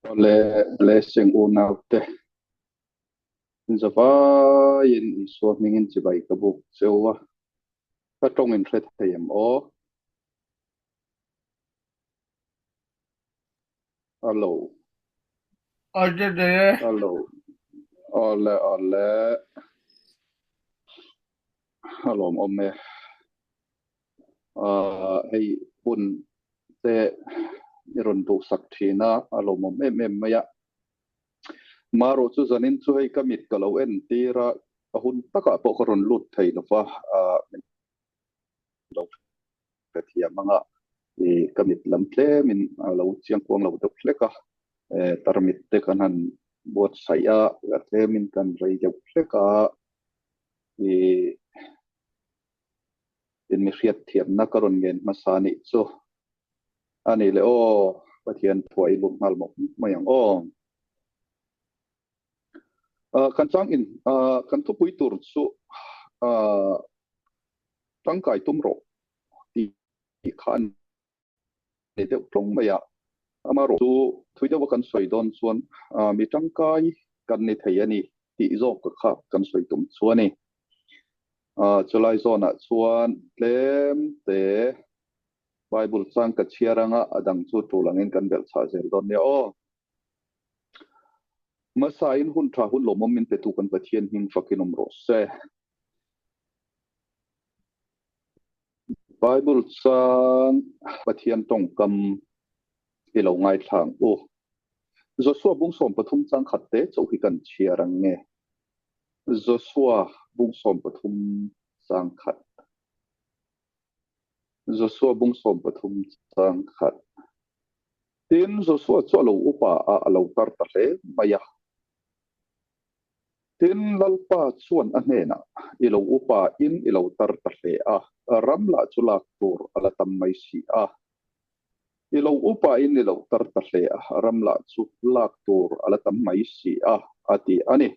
Awle blessing unaute zavaiin Isua hmingin chibai ka buk cheu a, ka tawng in hre thei em aw? Hello. Hello. Awle awle. A lawmawm e. Hei hun te i rawn duhsak thin a, a lawmawm em em mai a. Marawh chu zanin chu hei ka mit ka lo en tir a, a hun takah pawh ka rawn lut thei lo va, min lo hrethiam ang a, ka mit lam tlemin a lo chiangkuang lo deuh hlek a, tarmit te kan han buatsaih a, tlemin kan rei deuh hlek a, In mi hriat thiamna ka rawn ngen hmasa nih chu a ni le aw, Pathian thuah i lut nghal mawp mai ang aw. Kan chang in kan thupui tur chu tangkai tum rawh tih kha a ni. Nei deuh tlawng mai a, amaherawh chu thui deuha kan sawi dawn chuan mi tangkai kan ni thei a ni tih zawk kha kan sawi tum chu a ni. Chulai zawnah chuan tlem te Bible chang ka chhiar anga a dang chu tul angin kan belh chhah zel dawn nia aw. Hmasain hun tha hun lawmawm min petu kan Pathian hming fakin awm rawh se. Bible chuan Pathian tawngkam i lo ngaithla ang u. Joshua bung 13 chang khat te chauh hi kan chhiar ang nge? Joshua bung 13 chang khat. Joshua bung 13 chang khat. Tin, Joshua chu a lo upa a, a lo tar ta hle mai a. Tin, Lalpa chuan a hnenah, I lo upa in i lo tar ta hle a, ram lah chu lak tur a la tam mai si a. I lo upa in i lo tar ta hle a, ram lah chu lak tur a la tam mai si a, a ti a ni.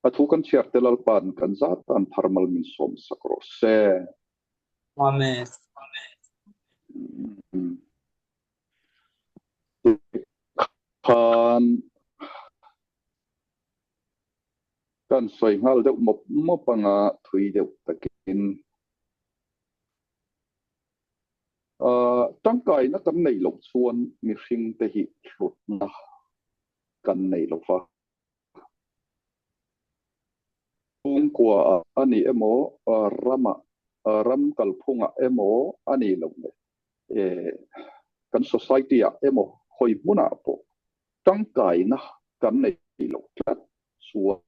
A thu kan chhiar te Lalpa'n kan zat tan phar mal min sawm sak rawh se. Amen. Tikhan Kan sawi nghal deuh mawp mawp anga thui deuh takin tangkaina kan neih loh chuan mihring te hi hlutna kan nei lo va. Chhungkua ah a ni emaw, ramah, ram kalphungah emaw a ni loh leh kan society ah emaw hawi hmunah pawh Tangkaina kan nei loh tlat chuan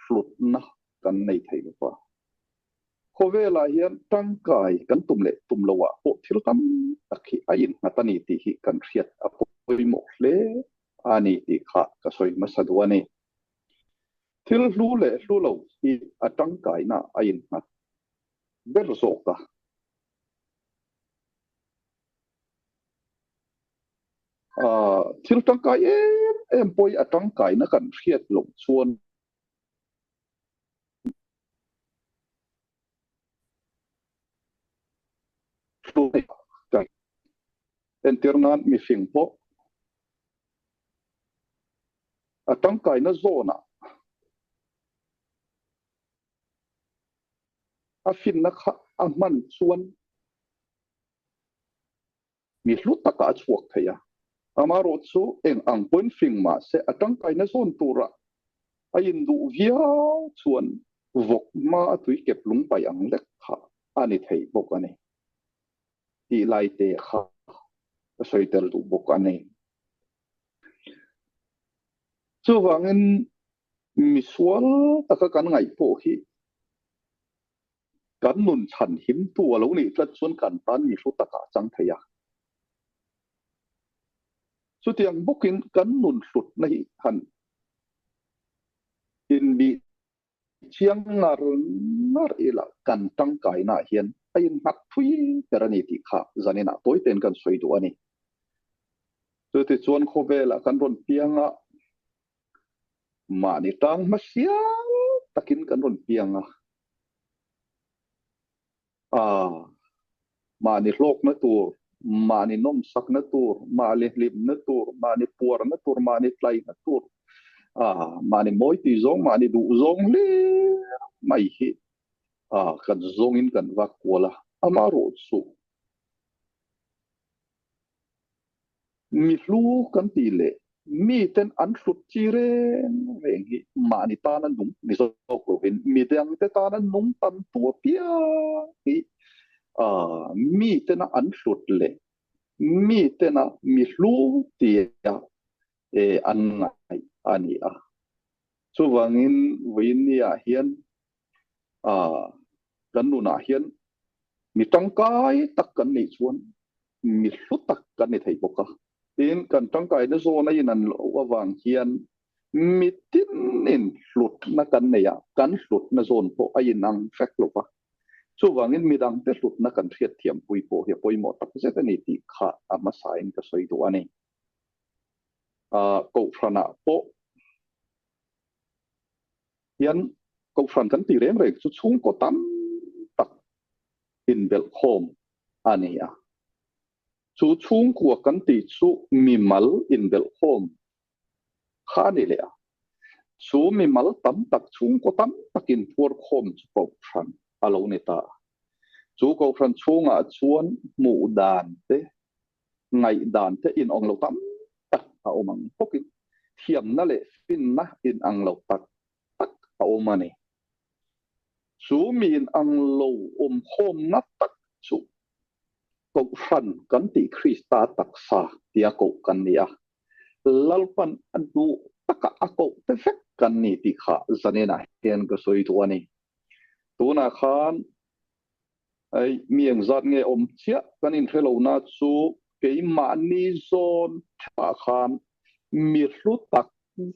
hlutna kan nei thei lo va. Khawvelah hian tangkai kan tum leh tum loah pawh thil tam tak hi a innghat a ni tih hi kan hriat a pawimawh hle a ni tih kha ka sawi hmasa duh a ni. Thil hlu leh hlu lo hi a tangkaina a innghat ber zawk a. Thil tangkai em em pawh hi a tangkaina kan hriat loh chuan entir nan mihring pawh a tangkaina zawnah a finna kha a hman chuan Mi hlu takah a chhuak thei a, amaherawh chu eng ang pawhin fing mah se a tangkaina zawn turah a induh viau chuan vawk hma a tui kep lung paih ang lek kha a ni thei bawk a ni tih lai te kha ka sawi tel duh bawk a ni. Chuvangin misual taka kan ngaih pawh hi Kan nun chhan himtu a lo nih tlat chuan kan tan mi hlu takah a chang thei a. Chutiang bawkin kan nun hlutna hi han inbih chiang ngar ngar ila kan tangkainaah hian a innghat thui ber a ni tih kha zaninah tawi tein kan sawi duh a ni. Chutichuan khawvelah kan rawn piang a, Mahni tang hma sial takin kan rawn piang a, aa, mahni hlawkna tur Mahni nawmsakna tur, mahni hlimna tur, mahni puarna tur, mahni tlaina tur, mahni mawi tih zawng, mahni duh zawng hlir mai hi kan zawngin kan vak kual a, amaherawhchu Mi hlu kan tih leh miten an hlut chi reng reng hi mahni tana nung ni zawk lovin midangte tana nung tam tu apiang hi mitena an hlut leh mitena mi hlu tia an ngaih a ni a. Chuvangin vawiin niah hian kan nunah hian mi tangkai tak kan nih chuan mi hlu tak kan ni thei bawk a. Tin, kan tangkaina zawn a inan loh avang hian mi tinin hlutna kan nei a, kan hlutna zawn pawh a inang vek lo va. Chuvangin midangte hlutna kan hriatthiampui pawh hi a pawimawh tak zet a ni tih kha a hmasain ka sawi duh a ni. Kohhranah pawh hian Kohhran kan tih reng reng chu chhungkaw tam tak inbelhkhawm a ni a. Chu chhungkua kan tih chu mimal inbelhkhawm kha a ni leh a. Chu mimal tam tak, chhungkaw tam tak inphuarkhawm chu Kohhran a lo ni ta a. Chu Kohhran chhungah chuan hmuh dan te, ngaihdan te inawng lo tam tak a awm ang bawkin thiamna leh finna inang lo tak tak a awm a ni. Chu mi inang lo awmkhawmna tak chu Kohhran kan tih Krista taksa tia koh kan ni a, Lalpan a duh taka a koh te vek kan ni tih kha zaninah hian ka sawi duh a ni. Tunah khan Hei, mi engzat nge awm chiah kan inhre lo na chu keimahni zawn theuhah khan mi hlu tak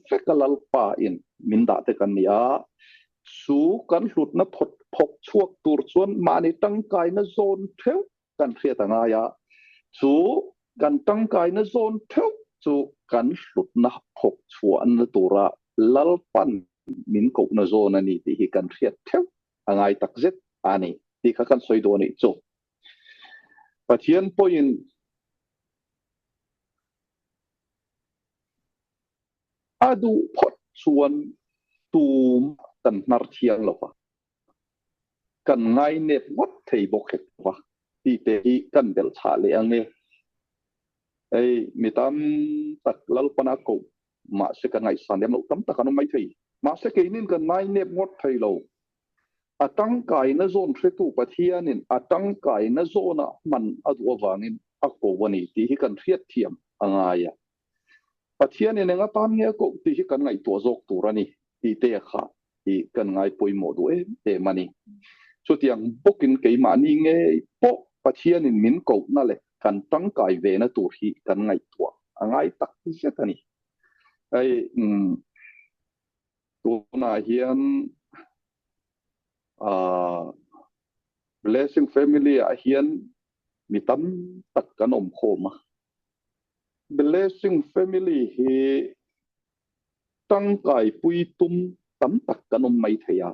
veka Lalpa in min dah te kan ni a, chu kan hlutna phawk chhuak tur chuan mahni tangkaina zawn theuh kan hriat a ngai a, chu kan tangkaina zawn theuh chu kan hlutna phawk chhuahna tura Lalpan min kohna zawn a ni tih hi kan hriat theuh a ngai tak zet a ni tih kha kan sawi duh a nih chu. Pathian pawhin a duh phawt chuan tumah kan hnar thiang lo va, kan ngainep ngawt thei bawk hek lo va tih te hi kan belh chhah leh ang e. Hei mi tam tak Lalpana koh mahse kan ngaihsan lem loh tam tak an awm mai thei. Mahse keinin kan ngainep ngawt thei lo. A tangkaina zawn hretu Pathianin a tangkaina zawnah hman a duh avangin a ko a ni tih hi kan hriatthiam a ngai a. Pathianin eng atan nge a koh tih hi kan ngaihtuah zawk tur a ni tih te kha hi kan ngai pawimawh duh em em a ni. Chutiang bawkin keimahni ngei pawh Pathianin min kohna leh kan tangkai vena tur hi kan ngaihtuah a ngai tak zet a ni. Hei tunah hian Blessing Family ah hian mi tam tak kan awm khawm a. Blessing Family hi tangkaipui tum tam tak kan awm mai thei a.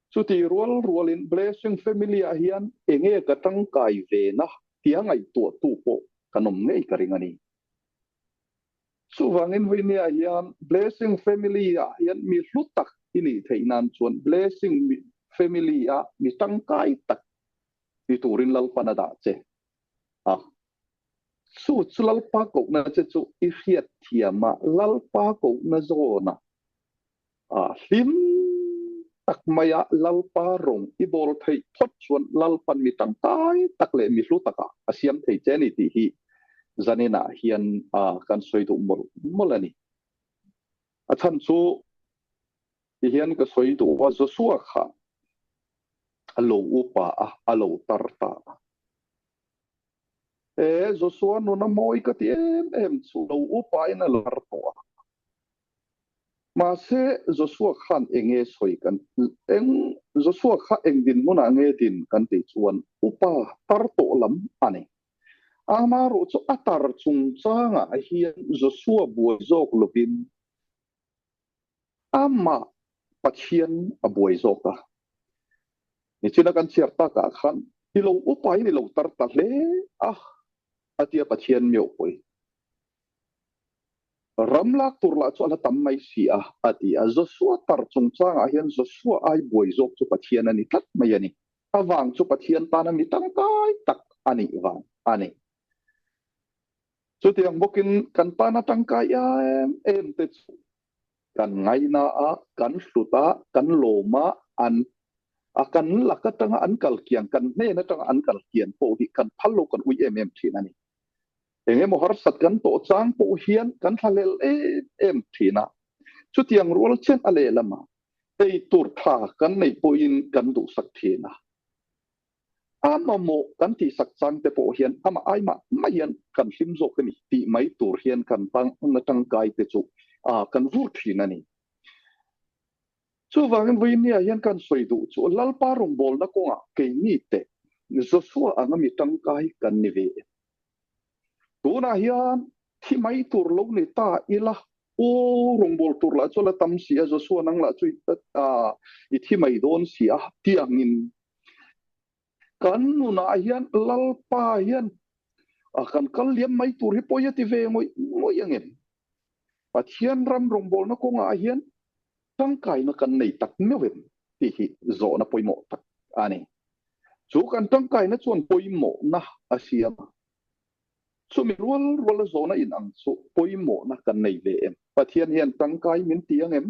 Chutih rual rualin Blessing Family ah hian enge ka tangkai ve na tia ngaihtuahtu pawh kan awm ngei ka ring a ni. Chuvangin vawinia hian Blessing Family ah hian mi hlu tak i nih theih nan chuan Blessing Family ah mi tangkai tak ni turin Lalpan a dah che a. Chu chu Lalpa kohna che chu i hriat thiam a, Lalpa kohna zawna hlim tak maia Lalpa rawng i bawl theih phawt chuan Lalpan mi tangkai tak leh mi hlu takah a siam thei che a ni tih hi zaninah hian kan sawi duh mawlh mawlh a ni. A chhan chu tihian ka sawi duh a, Joshua kha a lo upa a, a lo tar ta a. He Joshua nuna mawi ka ti em em chu lo upain a lar tawh a. Mahse Joshua khan enge sawi kan eng Joshua kha eng dinhmunah nge din kan tih chuan upa tar tawh lam a ni. Amaherawh chu a tar chungchangah hian Joshua buai zawk lovin Amah Pathian a buai zawk a. Nichina kan chhiar takah khan i lo upain i lo tar ta hle a. A tia Pathian meuh pawi. Ram lak tur lah chu a la tam mai si a, a ti a. Joshua tar chungchangah hian Joshua ai buai zawk chu Pathian a ni tlat mai a ni. A vang chu Pathian tana mi tangkai tak a nih vang a ni. Chutiang bawkin kan tana tangkai em em te chu kan ngaina a, kan hlut a, kan lawm a, an a kan lak atanga an kal kian, kan hnen atanga an kal kian pawh hi kan phal lo, kan ui em em thin a ni. Eng emaw harsat kan tawh chang pawh hian kan thlahlel em em thin a, chutiang rual chen a lehlamah ei tur tha kan neih pawhin kan duhsak thin a. A mamawh kan tihsak chang te pawh hian amah ai mah mah hian kan hlim zawk a ni tih mai tur hian kan tangna tangkai te chu kan vur thin a ni. Chuvangin vawinia hian kan sawi duh chu Lalpa rawngbawlna kawngah keini teh Joshua anga mi tangkai kan ni ve em? Tunah hian thi mai tur lo ni ta ila, aw rawngbâwl tur lah chu la tam si a, Joshua nang lah chu i thi mai dawn si a, tiangin kan nunah hian Lalpa hian kan kal liam mai tur hi pawi a ti ve ngawih ngawih ang em? Pathian ram rawngbâwlna kawngah hian tangkaina kan nei tak meuh em tih hi zawhna pawimawh tak a ni. Chu kan tangkaina chuan pawimawhna a siam a. Chumi rual ruala zawhna in ang chu pawimawhna kan nei ve em? Pathian hian tangkai min ti ang em?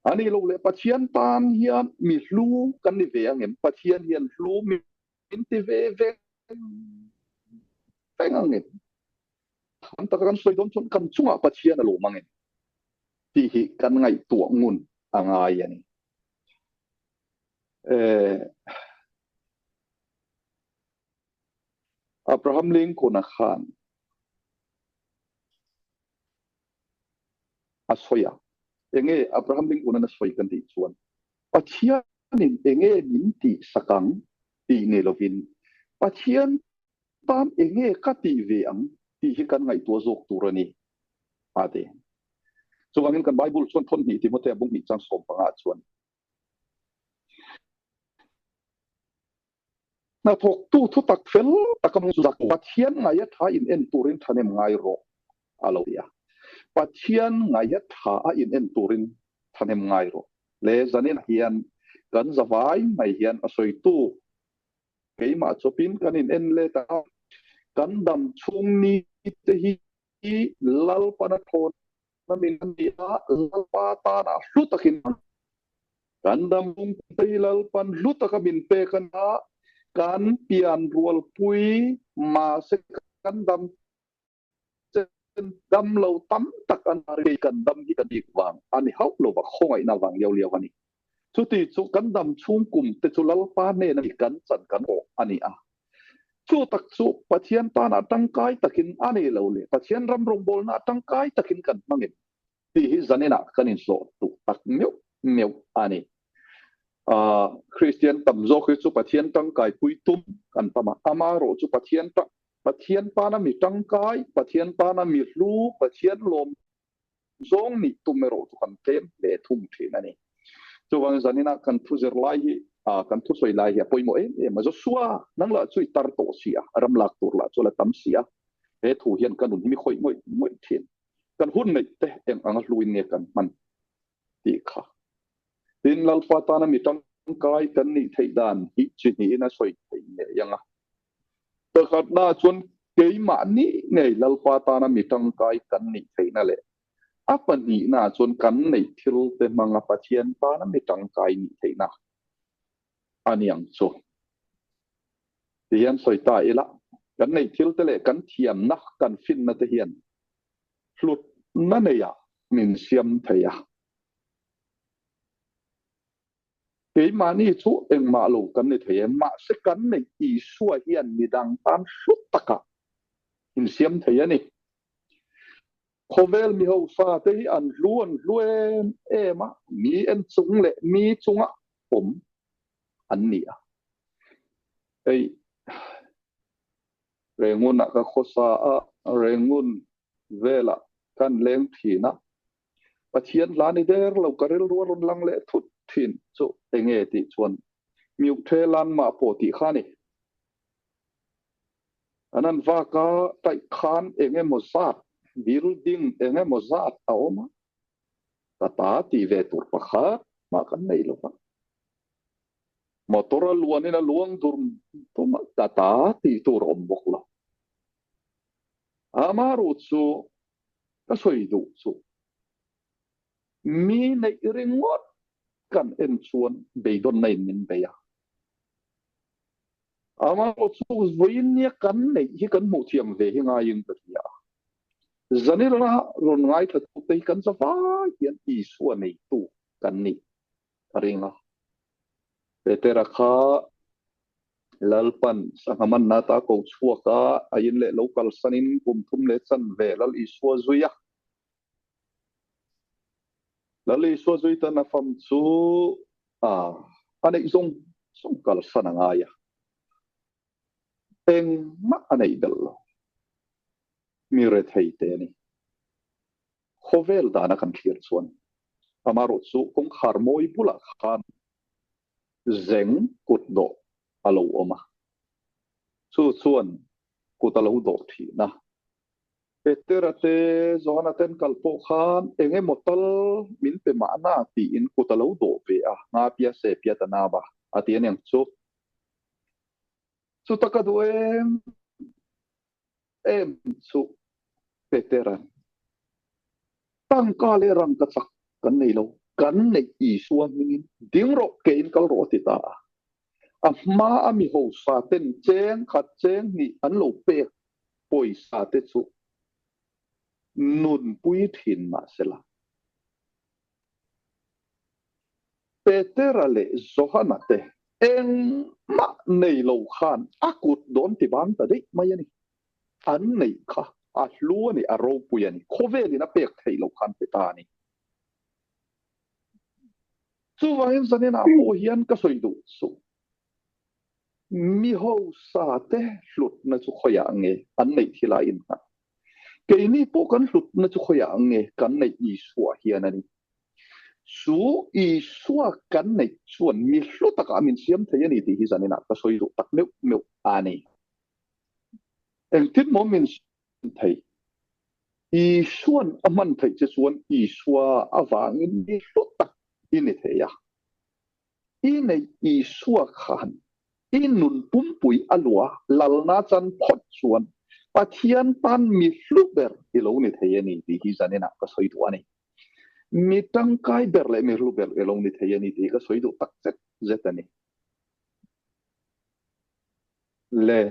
A nih loh leh Pathian tan hian mi hlu kan ni ve ang em? Pathian hian hlu min ti ve veng veng ang em? Tam taka kan sawi dawn chuan kan chungah Pathian a lawm ang em tih hi kan ngaihtuah ngun a ngai a ni. Abraham Lincoln-a khan a sawi a, enge Abraham Lincoln-an a sawi kan tih chuan Pathianin enge min tihsak ang tih ni lovin Pathian tan enge ka tih ve ang tih hi kan ngaihtuah zawk tur a ni, a ti. Chuvangin kan Bible chuan thawnhnih Timothea bung hnih chang 15 chuan hnathawktu thutak fel taka hmang chu Pathian ngaia tha in en turin thahnem ngai rawh a lo ti a. Pathian ngaia tha a in en turin thahnem ngai rawh. Le zanin hian kan zavai mai hian a sawitu Keimah chawpin kan in en let a, kan dam chhung ni te hi Lalpana thawnna min a ni a, Lalpa tanah hlu takin kan dam chhung te hi Lalpan hlu taka min pek a ni a, kan pian rualpui mahse kan dam Chen dam lo tam tak an ri kan dam hi ka bik vang a ni hauh lo va, khawngaihna vang liau liau a ni. Chuti chu kan dam chhung kum te chu Lalpa hnena mi kan chan kan awh a ni a. Chu tak chu Pathian tana tangkai takin a nei lo leh Pathian ram rawngbawlna tangkai takin kan hmang em tih hi zaninah kan inzawh duh tak meuh meuh a ni. Kristian tam zawk hi chu Pathian tangkaipui tum kan tam a, amaherawh chu Pathian Pathian tana mi tangkai, Pathian tana mi hlu, Pathian lawm zawng nih tum erawh chu kan tlem hle thung thin a ni. Chuvangin zaninah kan thu zir lai hi, kan thu sawi lai hi a pawimawh em em a. Joshua, nang lah chu i tar tawh si a, ram lak tur lah chu a la tam si a. He thu hian ka nun hi mi khawih ngawih ngawih thin. Kan hun neih te eng anga hluin nge kan hman tih kha. Tin, Lalpa tana mi tangkai kan nih theih dan hi chi hnihin a sawi theih ngei ang a. Pakhatna chuan keimahni ngei Lalpa tana mi tangkai kan nih theihna leh a pahnihna chuan kan neih thil te hmanga Pathian tana mi tangkai nih theihna a ni ang chu. Tihian sawi ta ila, kan neih thil te leh kan thiamna, kan finna te hian hlutna neiah min siam thei a. Keimahni chu engmah lo kan ni thei e, mahse kan neih Isua hian midang tan hlu takah insiam thei a ni. Khawvel mi hausa te hi an hlu an hlu em em a, mi en chung leh mi chunga awm an ni a. Hei Rengunah ka khawsa a, Rengun velah kan leng thin a, Pathian hla ni der lo ka rilru a rawn lang leh thut thin chu enge tih chuan Miukthe lan mah pawh tih kha a ni. An an vak a, taih khan eng emaw zat, building eng emaw zat a awm a, ka ta tih ve tur pakhat mah kan nei lo va. Motor a luanin a luang dur tum a, ka ta tih tur a awm bawk lo. Amaherawh chu ka sawi duh chu mi neih ringawt kan en chuan beidawnna in min bei a. Amaherawh chu vawiin nia kan neih hi kan hmuh thiam ve hi ngaiin ka hria a. Zanilana rawn ngaithlatute hi kan za vai hian Isua neitu kan nih ka ring a. Petera kha Lalpan sangha manna ata ko chhuak a, a in leh lo kalsanin kum thum leh chanve Lal Isua zui a. Lal Isua zui tan a fam chu a a neih zawng zawng kalsan a ngai a, engmah a neih belh lo. Mi rethei te a ni. Khawvel dana kan thlir chuan amaherawh chu kawngkhar mawi bulah khan zeng kut dawh a lo awm a, chu chuan kut a lo dawh thin a. Petera te, Johana ten kal pawh khan eng emaw tal min pe mahna tiin kut a lo dawh ve a, nga pia se pia ta na ba a ti aniang chu. Chuta ka duh em em chu Petera'n tangka leh rangka chak kan nei lo, kan neih Isua hmingin ding rawh keiin kal rawh a ti ta a. A hma a mi hosa ten cheng khat cheng hnih an lo pek pawisa te chu nunpui thin mah sela. Petera leh Johana te engmah nei lo khan a kut dawn ti bang ta daih mai a ni. An neih kha a hlu a ni, a ropui a ni. Khawvelin a pek theih loh khan pe ta a ni. Chuvangin zaninah pawh hian ka sawi duh suh. Mi hausa te hlutna chu khawiah nge an neih thil a innghat? Keini pawh kan hlutna chu khawiah nge kan neih Isua hian a ni. Chu Isua kan neih chuan mi hlu takah min siam thei a ni tih hi zaninah ka sawi duh tak meuh meuh a ni. Engtin maw min siam thei? Isuan a hman theih che chuan Isua avangin mi hlu tak i ni thei a. I neih Isua khan i nun pumpui a lua lalna chan phawt chuan Pathian tan mi hlu ber i lo ni thei a ni tih hi zaninah ka sawi duh a ni. Mi tangkai ber leh mi hlu ber i lo ni thei a ni tih hi ka sawi duh tak zet zet a ni. Le.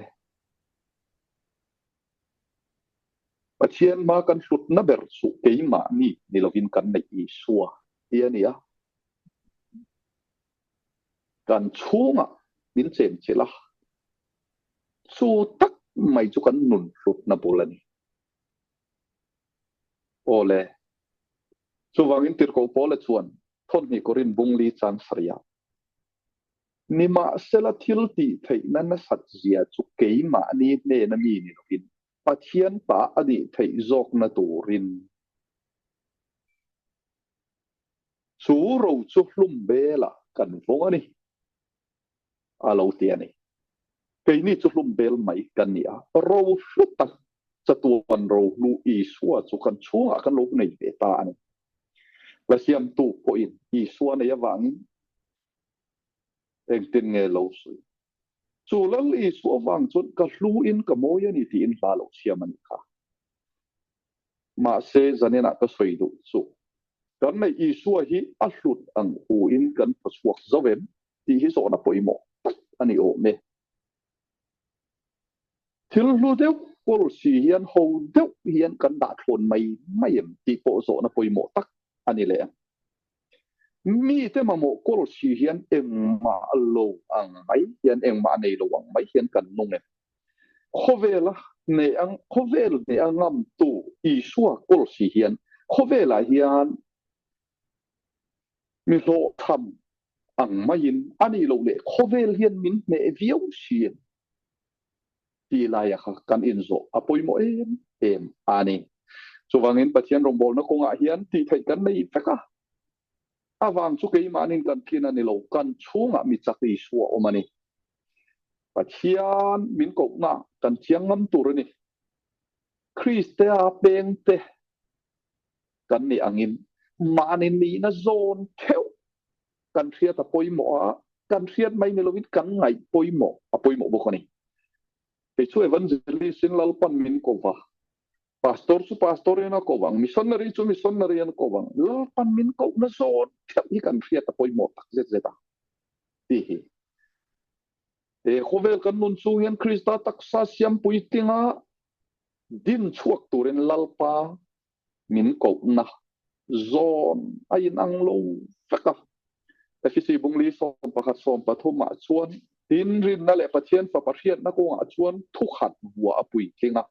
Pathian hma kan hlutna ber chu keimahni ni lovin kan neih Isua hi a ni a. Kan chhungah min chenchilh a, chu tak mai chu kan nun hlutna bul a ni. Aw le, chuvangin Tirhkoh Paula chuan thawmhnih Korin bungli chang sarihah, Nimahsela thil tih theihna nasat zia chu keimahni hnena mi ni lovin Pathian ta a nih theih zawkna turin chu ro chu hlum belah kan vawng a ni, a lo ti a ni. Keini chu hlum bel mai kan ni a, ro hlu tak chatuan rohlu Isua chu kan chhungah kan lo nei ve ta a ni. La siamtu pawhin Isua nei avangin Engtin nge lo sawi? Chu Lal Isua vang chuan ka hluin ka mawi a ni tiin hla lo siam a nih kha. Mahse, zaninah ka sawi duh chu kan neih Isua hi a hlut ang huin kan thaw chhuak zo em tih hi zawhna pawimawh tak a ni awm e. Thil hlu deuh kawl si hian ho deuh hian kan dah thlawn mai mai em tih pawh zawhna pawimawh tak a ni leh ang. Mite mamawh kawl si hian engmah lo ang mai hian, engmah nei lo ang mai hian kan nung em? Khawvela hneh ang, khawvel hneh a ngamtu Isua kawl si hian khawvelah hian mi hlawhchham ang maiin a nih loh leh khawvel hian min hneh viau si em? Tih laia kha kan inzawh a pawimawh em em a ni. Chuvangin Pathian rawngbawlna kawngah hian tih theih kan nei vek a, avang chu keimahnin kan thin a ni lo, kan chhungah mi chak Isua awm a ni. Pathian min kohna kan chiang ngam tur a ni. Kristea pengte kan nih angin mahni nihna zawn theuh kan hriat a pawimawh a, kan hriat mai ni lovin kan ngaih pawimawh a pawimawh bawk a ni. Kei chu Evangelist in Lalpan min ko va, Pastor chu Pastor in a ko vang, Missionary chu Missionary an ko vang, Lalpan min kohna zawn theuh hi kan hriat a pawimawh tak zet zet a tih hi. He khawvel kan nun chung hian Krista taksa siam puitlinga din chhuak turin Lalpa min kohna zawn a inang lo vek a. Efesi bungli 11 13 ah chuan tin rinna leh Pathian Fapa hriatna kawngah chuan thukhat vua a puitling a.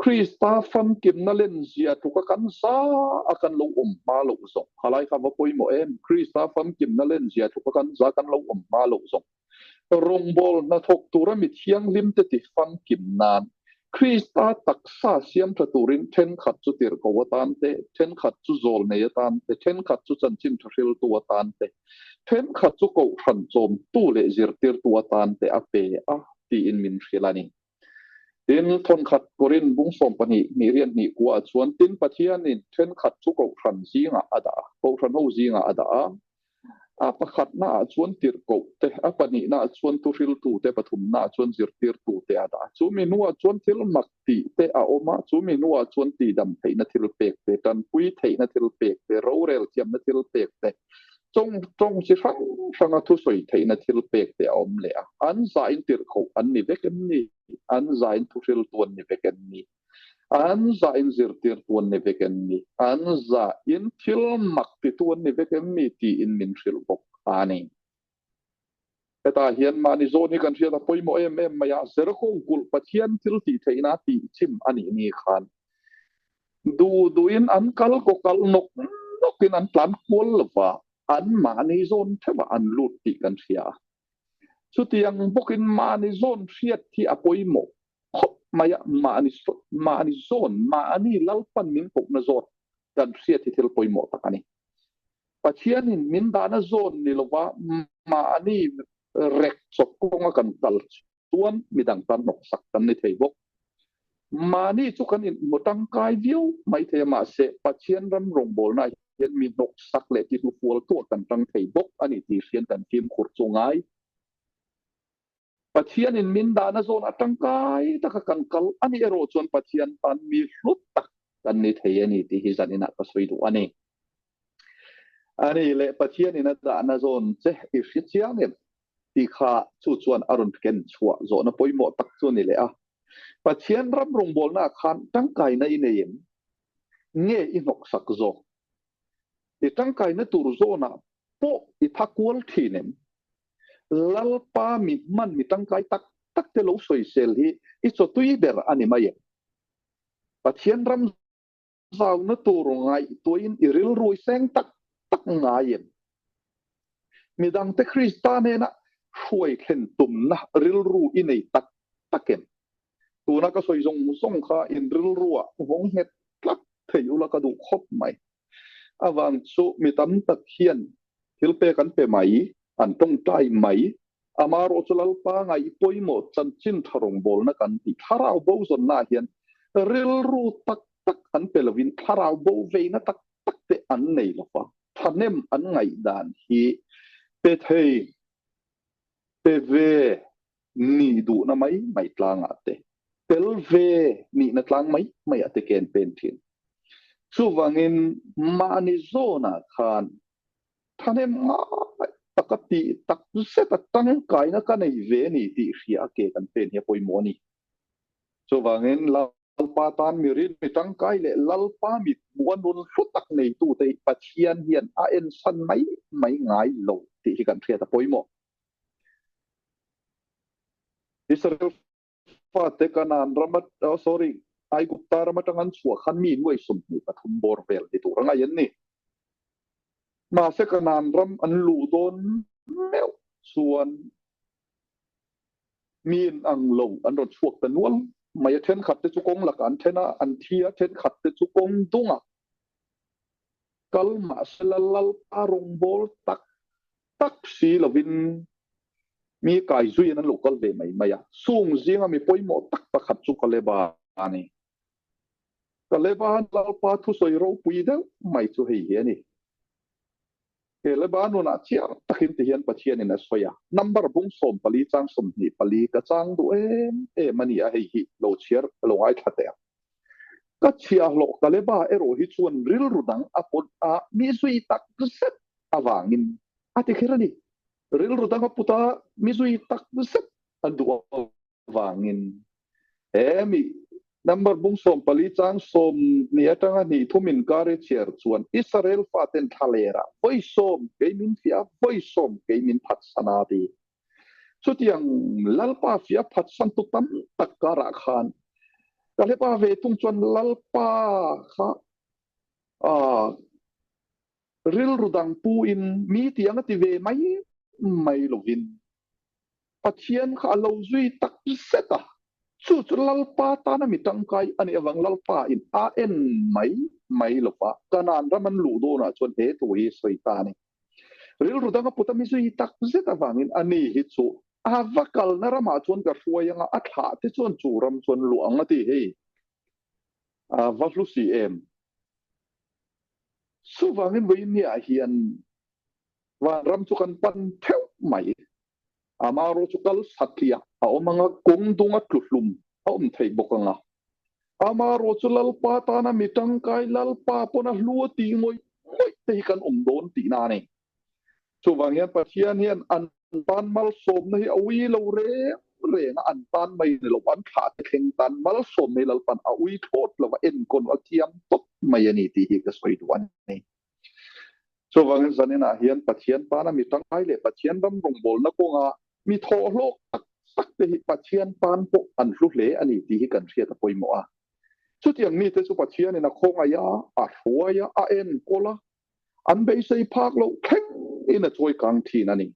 Krista famkimna lenzia tluka kan za a kan lo awm hma loh zawng. Halai kha va pawimawh em? Krista famkimna lenzia tluka kan za kan lo awm hma loh zawng. Rawngbâwl hnathawk tura mi thianghlimte ti famkim nan Krista taksa siam ṭha turin ṭhenkhat chu tirhko atan te, ṭhenkhat chu zawlnei atan te, ṭhenkhat chu chanchin ṭha hriltu atan te, ṭhenkhat chu kohhran chawmtu leh zirtirtu atan te a pe a tiin min hrilh a ni. Tin, thawnkhat Korin bung 12 hnih riat hnih kuaah chuan tin Pathianin ṭhenkhat chu kohhran zingah a dah a, kohhran ho zingah a dah a. A pakhatnaah chuan tirhkoh te, a pahnihnaah chuan thuhriltu te, pathumnaah chuan zirtirtu te a dah a. Chu mi hnuah chuan thil mak tih te a awm a, chu mi hnuah chuan tihdam theihna thil pek te, tanpui theihna thil pek te, rorel thiamna thil pek te, Tawng tawng chi hrang hranga thusawi theihna thil pek te a awm leh a, an zain tirhkoh an ni vek em ni? An zain thuhriltu an ni vek em ni? An zain zirtirtu an ni vek em ni? An zain thil mak titu an ni vek em ni? tiin min hrilh bawk a ni. Hetah hian mahni zawn hi kan hriat a pawimawh em em mai a, Jericho kulh Pathian thil tih theihna tih chim a nih ni khan duh duhin an kal kaw kal nawk nawkin an tlan kual lo va, an mahni zawn theuhah an lut tih kan hria a. Chutiang bawkin mahni zawn hriat hi a pawimawh khawp mai a, mahni mahni zawn, mahni Lalpan min kohna zawn kan hriat hi thil pawimawh tak a ni. Pathianin min dahna zawn ni lova mahni rek chawp kawnga kan kal chuan midang tan hnawksak kan ni thei bawk. Mahni chu kan inhmu tangkai viau mai thei a, mahse Pathian ram rawngbawlnaah hian mi hnawksak leh tihnufual tuah kan tang thei bawk a ni tih hrian kan fimkhur chu ngai. Pathianin min dahna zawn a tangkai taka kan kal a nih erawh chuan Pathian tan mi hlut tak kan ni thei a ni tih hi zaninah ka sawi duh a ni. A ni leh Pathianin a dahna zawn che i hre chiang em tih kha chu chuan a rawn ken chhuah zawhna pawimawh tak chu a ni leh a. Pathian ram rawngbawlnaah khan tangkaina i nei em? Nge i hnawksak zawk? I tangkaina tur zawnah pawh i tha kual thin em? Lalpa mi hman mi tangkai tak tak te lo sawisel hi i chawtui ber a ni mai em? Pathian ram zauna tur ngaihtuahin i rilru i seng tak tak ngai em? Midangte Krista hnena hruai thlen tumna rilru i nei tak tak em? Tuna ka sawi zawng zawng kha in rilruah vawng nghet tlat thei ula ka duh khawp mai. Avang chu mi tam tak hian thil pek an pe mai, an tawngtai mai. Amaherawh chu Lalpa ngaih pawimawh chanchin tha rawngbawlna kan tih thlarau bo zawnnaah hian rilru tak tak an pe lovin thlarau bo veina tak tak te an nei lo va, thahnem an ngaihdan hi pe thei, pe ve nih duhna mai mai tlangah te, tel ve nihna tlang mai maiah te ken pen thin. Chuvangin mahni zawnah khan thahnem ngai taka tih tak zeta tangkaina ka nei ve a ni tih hria a ke kan pen hi a pawimawh a ni. Chuvangin Lalpa tan mi rin mi tangkai leh Lalpa mit hmuh a nun hlu tak neitute hi Pathian hian a ensan mai mai ngai lo tih hi kan hriat a pawimawh. Israel fate Kanaan ram a, oh sorry, Aigupta ram atang an chhuah khan mi nuai 23 bawr vel ni tur a ngaih an ni. Mahse Kanaan ram an luh dawn meuh chuan mi in ang lo an rawn chhuak ta nual mai a, thenkhat te chu kawng lakah an then a, an thi a, thenkhat te chu kawng dungah kal mahsela Lalpa rawngbâwl tak tak si lovin. Mi kai zuiin an lo kal ve mai mai a. Chung zinga mi pawimawh tak pakhat chu Kaleba a ni. Kaleba Lalpa thusawi ropui deuh mai chu hei hi a ni. Kaleba nunah chiang takin ti hian Pathianin a sawi a, Number bung 14 chang 24 ka chang duh em em a ni a, hei hi lo chhiar lo ngaithla teh ang. Ka chhiahhlawh Kaleba erawh hi chuan rilru dang a pawt a, mi zui tak zet avangin a ti kher a ni. Rilru dang a put a, mi zui tak zet a duh avangin he mi number bung 14 chang 20 atanga hnih thum inkar i chhiar chuan Israel faten thlalerah vawi sawm kei min fiah a, vawi sawm kei min phatsan a ti. Chutiang Lalpa fiah phatsantu tam tak karah khan Kaleba ve thung chuan Lalpa kha Rilru dang pu in mi tiang a ti ve mai mai lovin Pathian kha a lo zui tak zet a, chu chu Lalpa tana mi tangkai a nih avang Lalpa in a en mai mai lo va, Kanaan ram an luh dawnah chuan he thu hi sawi ta a ni. Rilru dang a put a mi zui tak zet avangin a ni hi chu a va kalna ramah chuan ka hruai anga a thlah te chuan chu ram chuan luh ang a ti hei a va hlu si em. Chuvangin vawinia hian vanram chu kan pan theuh mai. Amarawh chu kal satliah a awm anga, kawng dunga tluhlum a awm theih bawk anga. Amarawh chu Lalpa tana mi tangkai Lalpa pawn a hlu a tih ngawih ngawih te hi kan awm dawn tihna a ni. Chuvang hian Pathian hian an tan malsawmna hi a ui lo reng reng a, an tan mai ni lo, an thlah te thleng tan malsawmna hi Lalpan a ui thlawt lo va, enkawn a thiam tawp mai a ni tih hi ka sawi duh a ni. Chuvangin zaninah hian Pathian tana mi tangkai leh Pathian ram rawngbawlna kawnga mi thawhhlawk tak tak te hi Pathian tan pawh an hlu hle a ni tih hi kan hriat a pawimawh a. Chutiang mite chu Pathianin a khawngaih a, a hruai a, a enkawl a, An beisei phak loh thleng in a chawi kang thin a ni.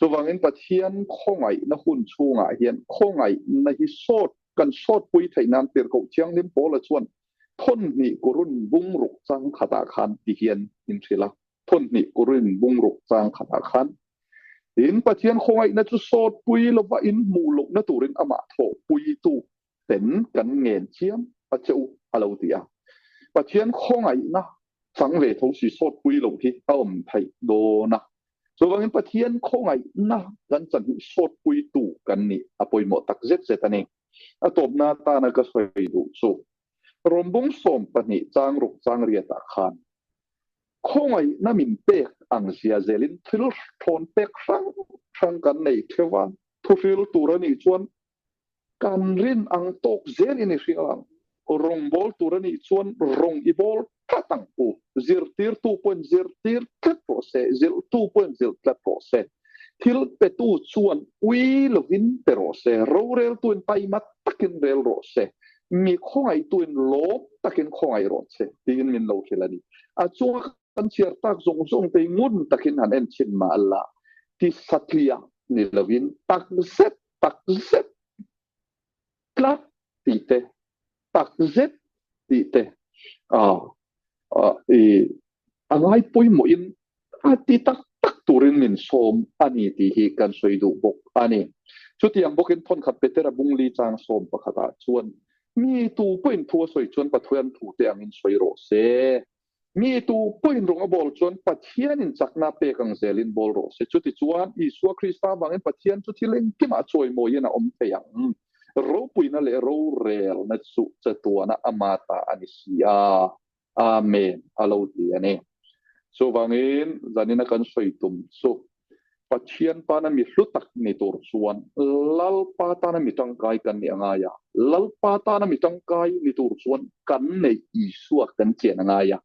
Chuvangin Pathian khawngaihna hun chhungah hian khawngaihna hi sawt kan sawtpui theih nan Tirhkoh Thianghlim Paula chuan thawnhnih kurun bungruk chang khatah khan ti hian min hrilh a, thawnhnih kurun bungruk chang khatah khan in Pathian khawngaihna chu sawtpui lova in hmuh lohna turin amah thawhpuitu ten kan ngen chiam a che u a lo ti a. Pathian khawngaihna chang ve tho si sawtpui loh hi a awm theih dawn a. Chuvangin Pathian khawngaihna kan chan hi sawtpuitu kan nih a pawimawh tak zet zet a ni. A tawpna atana ka sawi duh chu Rawmbung 12 chang ruk chang riatah khan khawngaihna min pek ang zia zelin thil thawn pek hrang hrang kan nei theuh a, thuhril tur a nih chuan Kan rin ang tawk zel in i hria ang. Rawng bawl tur a nih chuan rawng i bawl tlat ang u. Zirtirtu pawhin zirtir tlat rawh se, zilhtu pawhin zilh tlat rawh se. Thil petu chuan ui lovin pe rawh se, roreltuin taima takin rel rawh se, mi khawngaihtuin lawm takin khawngaih rawh se tiin min lo hrilh a ni. A chunga kan chhiar tak zawng zawng te hi ngun takin han en chhin mah la, ti satliah ni lovin tak zet tak zet tlat tih te, tak zet tih te a ngai pawimawhin a ti tak tak turin min sawm a ni tih hi kan sawi duh bawk a ni. Chutiang bawkin thawnkhat Petera bungli chang sawm pakhatah chuan mi tu pawhin thu a sawi chuan Pathian thute angin sawi rawh se. Mi tu pawhin rawng a bawl chuan Pathianin chakna a pek ang zelin bawl rawh se. Chutichuan, Isua Krista avangin Pathian chu thil engkimah chawimawiin a awm thei ang. Ropuina leh rorelna chu chatuana ama ta a ni si a. Amen, a lo ti a ni. Chuvangin, zanina kan sawi tum chu Pathian tana mi hlu tak ni tur chuan Lalpa tana mi tangkai kan nih a ngai a. Lalpa tana mi tangkai ni tur chuan kan neih Isua kan chian a ngai a.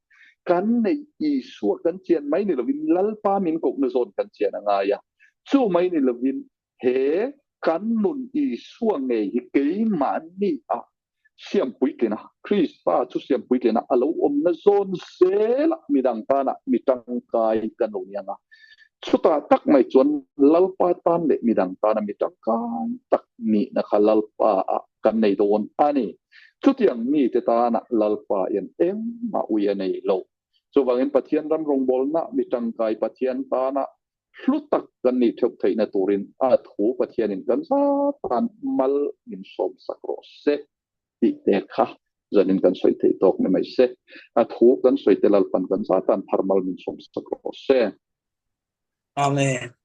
Kan neih Isua kan chian mai ni lovin Lalpa min kohna zawn kan chian a ngai a. Chu mai ni lovin he kan nun Isua ngei hi keimahni a siam puitlin a, Krista chu siam puitlin a, a lo awmna zawn zela midang tana mi tangkai kan lo ni ang a. Chutah tak mai chuan Lalpa tan leh midang tana mi tangkai tak nihna kha Lalpa ah kan nei dawn a ni. Chutiang mite tana Lalpa hian engmah ui a nei lo. Chuvangin Pathian ram rawngbawlna mi tangkai Pathian tana. Hlu tak kan nih theuh theihna turin a thu Pathianin kan zatan mal min sawmsak rawh se tih te kha zanin kan sawi theih tawk ni mai se. A thu kan sawi te Lalpan kan zatan thar mal min sawmsak rawh se. Amen.